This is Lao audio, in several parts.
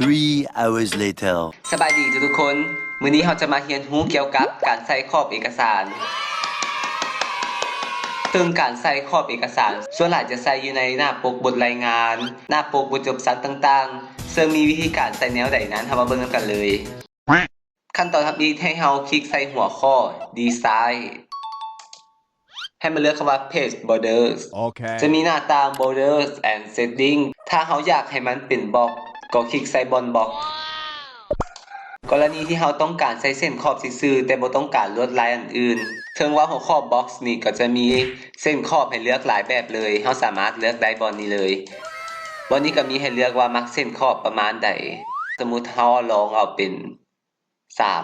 Three hours later. ສະບາຍດີທຸກໆຄົນ, ມື້ນີ້ເຮົາຈະມາຮຽນຮູ້ກ່ຽວກັບການໃສ່ຂອບເອກະສານ. ເຊິ່ງການໃສ່ຂອບເອກະສານ ສ່ວນຫຼາຍຈະໃສ່ຢູ່ໃນໜ້າປົກບົດລາຍງານ, ໜ້າປົກບົດຈົບຊັ້ນຕ່າງໆ, ເຊິ່ງມີວິທີການໃສ່ແນວໃດນັ້ນ ເຮົາມາເບິ່ງນຳກັນເລີຍ. ຂັ້ນຕອນທຳອິດ ໃຫ້ເຮົາຄລິກໃສ່ຫົວຂໍ້ Design. ໃຫ້ມາເລືອກຄຳວ່າ Page Borders. ໂອເຄ ຈະມີໜ້າຕ່າງ Borders and Setting. ຖ້າເຮົາຢາກໃຫ້ມັນເປັນບລັອກ ກໍຄລິກໃສ່ບ່ອນບລັອກ. ກໍລະນີທີ່ເຮົາຕ້ອງການໃສ່ເສັ້ນຂອບຊື່ໆ ແຕ່ບໍ່ຕ້ອງການລວດລາຍອັນອື່ນ, ເຖິງວ່າຫົວຂໍ້ບັອກນີ້ກໍຈະມີເສັ້ນຂອບໃຫ້ເລືອກຫຼາຍແບບເລີຍ, ເຮົາສາມາດເລືອກໄດ້ບ່ອນນີ້ເລີຍ. ບ່ອນນີ້ກໍມີໃຫ້ເລືອກວ່າມັກເສັ້ນຂອບປະມານໃດ. ສົມມຸດເຮົາລອງເອົາເປັນ ສາມ.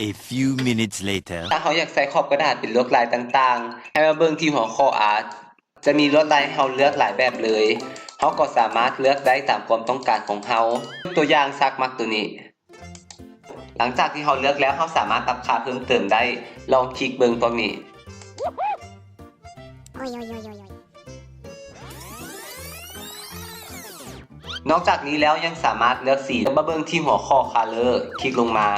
A few minutes later. ຖ້າເຮົາຢາກໃສ່ຂອບກະດາດເປັນລວດລາຍຕ່າງໆ, ໃຫ້ມາເບິ່ງທີ່ຫົວຂໍ້ Art. ຈະມີລວດລາຍໃຫ້ເຮົາເລືອກຫຼາຍແບບເລີຍ. ເຮົາກໍສາມາດເລືອກໄດ້ຕາມຄວາມຕ້ອງການຂອງເຮົາ. ຕົວຢ່າງ ສັກມັກໂຕນີ້. ຫຼັງຈາກທີ່ເຮົາເລືອກແລ້ວ, ເຮົາສາມາດປັບຄ່າເພີ່ມເຕີມໄດ້. ລອງຄລິກເບິ່ງພວກນີ້. ນອກຈາກນີ້ແລ້ວຍັງສາມາດເລືອກສີ. ມາເບິ່ງທີ່ຫົວຂໍ້ Color ຄລິກລົງມາ.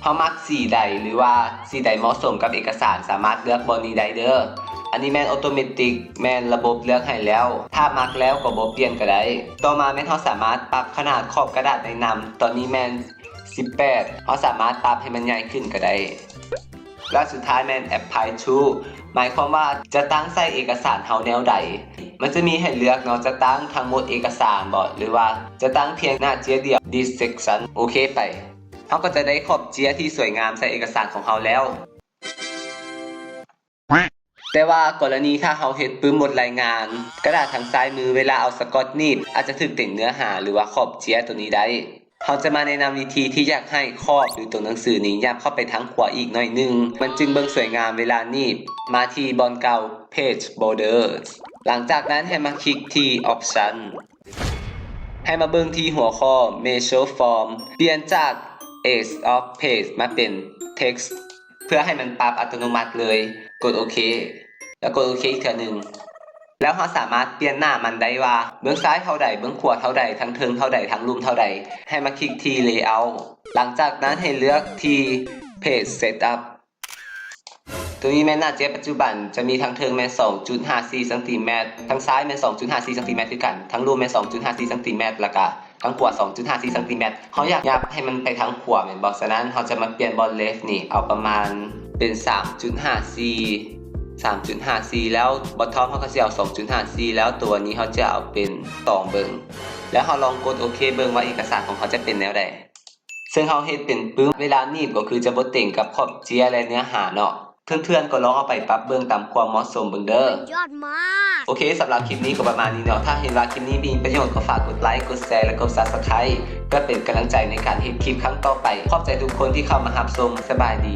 ເຮົາມັກສີໃດ ຫຼືວ່າສີໃດເໝາະສົມກັບເອກະສານ ສາມາດເລືອກບ່ອນນີ້ໄດ້ເດີ້. ອັນນີ້ແມ່ນ Automatic ແມ່ນລະບົບເລືອກໃຫ້ແລ້ວ. ຖ້າມັກແລ້ວກໍບໍ່ປ່ຽນກໍໄດ້. ຕໍ່ມາແມ່ນເຮົາສາມາດປັບຂະໜາດຂອບກະດາດແນະນຳ. ຕອນນີ້ແມ່ນ ສິບແປດ ເຮົາສາມາດປັບໃຫ້ມັນໃຫຍ່ຂຶ້ນກໍໄດ້. ແລະສຸດທ້າຍແມ່ນ Apply to ໝາຍຄວາມວ່າຈະຕັ້ງໃສ່ເອກະສານເຮົາແນວໃດ. ມັນຈະມີໃຫ້ເລືອກເນາະ, ຈະຕັ້ງທັງໝົດເອກະສານບໍ ຫຼືວ່າຈະຕັ້ງພຽງໜ້າເຈ້ຍດຽວ This section. ໂອເຄໄປ. ເຮົາກໍຈະໄດ້ຂອບເຈ້ຍທີ່ສວຍງາມໃສ່ເອກະສານຂອງເຮົາແລ້ວ. ແຕ່ວ່າກໍລະນີຖ້າເຮົາເຮັດປຶ້ມບົດລາຍງານ, ກະດາດທາງຊ້າຍມືເວລາເອົາສະກອດໜີບ ອາດຈະຖືກເຕັມເນື້ອຫາ ຫຼືວ່າຂອບເຈ້ຍໂຕນີ້ໄດ້. ເຮົາຈະມາແນະນຳວິທີທີ່ຢາກໃຫ້ຂອບ ຫຼື ຕົວໜັງສືນີ້ຫຍັບເຂົ້າໄປທາງຂວາອີກໜ້ອຍໜຶ່ງ, ມັນຈຶ່ງເບິ່ງສວຍງາມເວລາໜີບ. ມາທີ່ບ່ອນເກົ່າ Page Borders. ຫຼັງຈາກນັ້ນໃຫ້ມາຄລິກທີ່ Option. ໃຫ້ມາເບິ່ງທີ່ຫົວຂໍ້ Measure Form. ປ່ຽນຈາກ Edge of Page ມາເປັນ Text ເພື່ອໃຫ້ມັນປັບອັດຕະໂນມັດເລີຍ. ກົດໂອເຄ ແລ້ວກົດໂອເຄອີກເທື່ອໜຶ່ງ. ແລ້ວເຮົາສາມາດປ່ຽນໜ້າມັນໄດ້ວ່າເບື້ອງຊ້າຍເທົ່າໃດ, ເບື້ອງຂວາເທົ່າໃດ, ທາງເທິງເທົ່າໃດ, ທາງລຸ່ມເທົ່າໃດ. ໃຫ້ມາຄລິກທີ່ Layout. ຫຼັງຈາກນັ້ນໃຫ້ເລືອກທີ່ Page Setup. ໂຕນີ້ແມ່ນໜ້າເຈ້ຍປັດຈຸບັນ, ຈະມີທາງເທິງແມ່ນ ສອງຈຸດຫ້າສີ່ ຊັງຕີແມັດ, ທາງຊ້າຍແມ່ນ ສອງຈຸດຫ້າສີ່ ຊັງຕີແມັດຄືກັນ, ທາງລຸ່ມແມ່ນ ສອງຈຸດຫ້າສີ່ ຊັງຕີແມັດ ແລ້ວກະ ທາງຂວາ ສອງຈຸດຫ້າສີ່ ຊັງຕີແມັດ. ເຮົາຢາກຫຍັບໃຫ້ມັນໄປທາງຂວາແມ່ນບໍ່? ສະນັ້ນເຮົາຈະມາປ່ຽນບ່ອນ Left ນີ້ ເອົາປະມານເປັນ ສາມຈຸດຫ້າສີ່ ສາມຈຸດຫ້າສີ່ ແລ້ວ Bottom ເຮົາກໍຊິເອົາ ສອງຈຸດຫ້າສີ່ ແລ້ວຕົວນີ້ເຮົາຈະເອົາເປັນ ສອງ ເບິ່ງ. ແລ້ວເຮົາລອງກົດໂອເຄເບິ່ງວ່າເອກະສານຂອງເຮົາຈະເປັນແນວໃດ. ເຊິ່ງເຮົາເຮັດເປັນປຶ້ມ, ເວລາໜີບກໍຄືຈະບໍ່ເຕັງກັບຂອບເຈ້ຍ ແລະ ເນື້ອຫາເນາະ. ເພື່ອນໆກໍລອງເອົາໄປປັບເບິ່ງຕາມຄວາມເໝາະສົມເບິ່ງເດີ້. ຍອດມາກ. ໂອເຄ, ສຳລັບຄລິບນີ້ກໍປະມານນີ້ເນາະ. ຖ້າເຫັນວ່າຄລິບນີ້ມີປະໂຫຍດ, ກໍຝາກກົດໄລ, ກົດແຊ ແລະ ກົດ Subscribe ເພື່ອເປັນກຳລັງໃຈໃນການເຮັດຄລິບຄັ້ງຕໍ່ໄປ. ຂອບໃຈທຸກຄົນທີ່ເຂົ້າມາຮັບຊົມ. ສະບາຍດີ.